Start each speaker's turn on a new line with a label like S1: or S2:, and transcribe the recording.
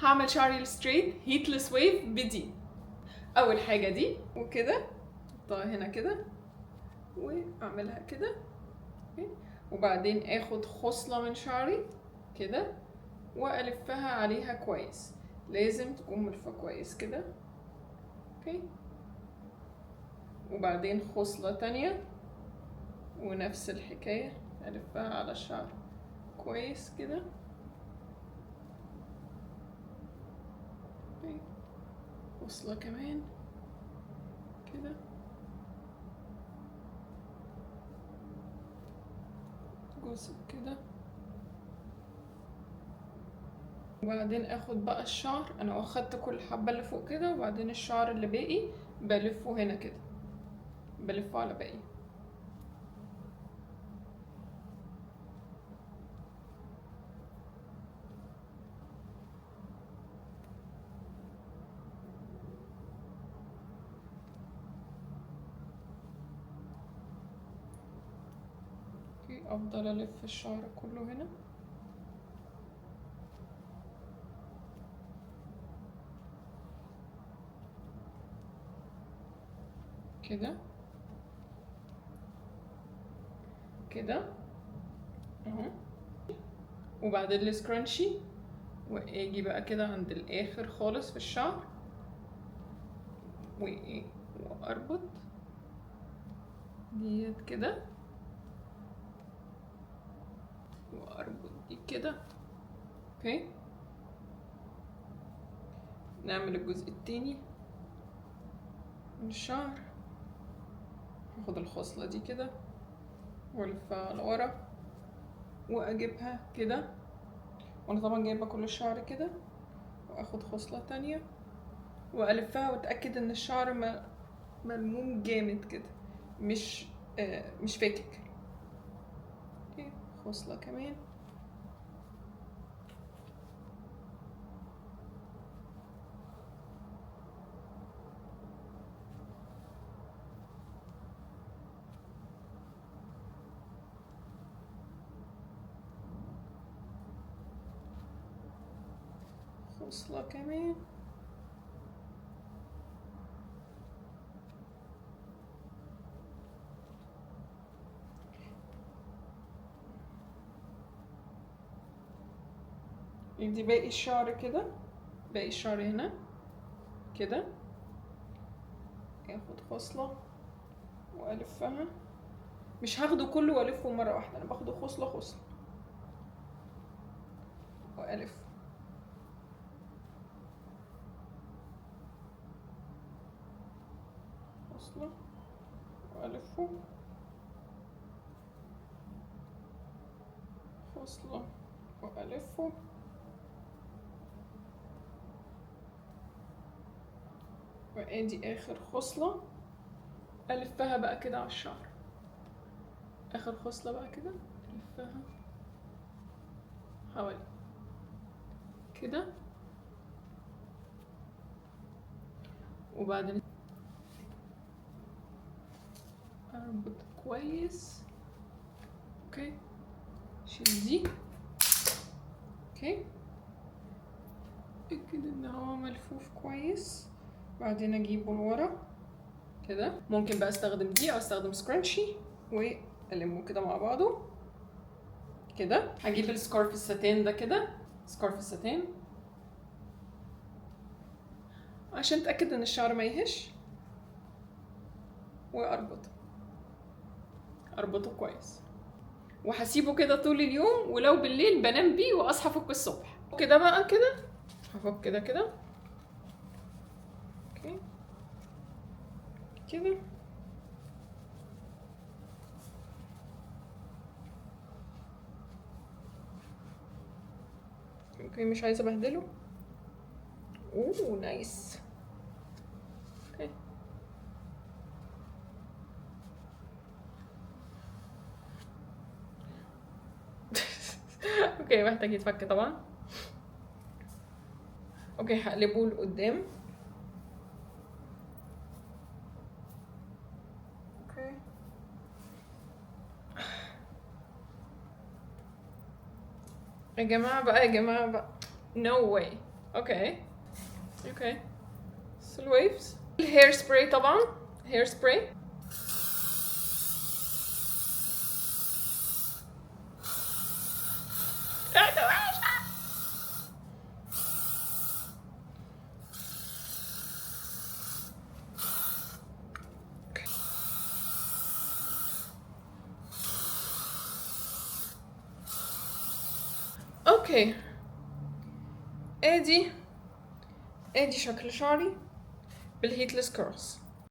S1: هعمل شعري ال straight heatless wave بدي. اول حاجة دي وكده احطها هنا كده واعملها كده، وبعدين اخد خصلة من شعري كده والفها عليها كويس، لازم تكون ملفه كويس كده. okay، وبعدين خصلة تانية ونفس الحكاية، الفها على الشعر كويس كده. okay، خصلة كمان كده، جزء كده. وبعدين اخد بقى الشعر، انا اخدت كل حبة اللي فوق كده، وبعدين الشعر اللي باقي بلفه هنا كده، بلفه على باقي. افضل الف الشعر كله هنا. كده كده اهو. وبعدين ال scrunchie، واجي بقى كده عند الاخر خالص في الشعر واربط ديت كده، واربط دي كده. okay، نعمل الجزء التاني من الشعر. هاخد الخصلة دي كده والفها لورا واجيبها كده، وانا طبعا جايبه كل الشعر كده، واخد خصلة تانية والفها، واتاكد ان الشعر ملموم جامد كده، مش فاكك. okay، خصلة كمان. خصلة كمان. دي باقي الشعر كده، باقي الشعر هنا كده، اخد خصلة والفها، مش هاخده كله والفه مرة واحدة، انا باخده خصلة خصلة والف. خصلة والفه، خصلة والفه، وادي اخر خصلة الفها بقى كده على الشعر. اخر خصلة بقى كده الفها حوالي كده، وبعدين اربط كويس. okay، شيل دي. okay، اتاكد ان هو ملفوف كويس، بعدين اجيبه لورا كده. ممكن بقى استخدم دي او استخدم scrunchie والمه كده مع بعضه كده. هجيب ال scarf الساتين ده كده، scarf الساتين، عشان اتاكد ان الشعر ما يهش، واربطه، اربطه كويس، وهسيبه كده طول اليوم، ولو بالليل بنام بيه واصحى افك الصبح كده بقى كده. هفك كده كده، okay كده. okay، مش عايزه ابهدله. اوه nice. okay، okay، محتاج يتفك طبعا. okay، هقلبه لقدام. okay، يا جماعة بقى، يا جماعة بقى، no way. okay okay، ال waves، ال hair spray طبعا، hair spray. okay، ادي شكل شعري بال heatless curls.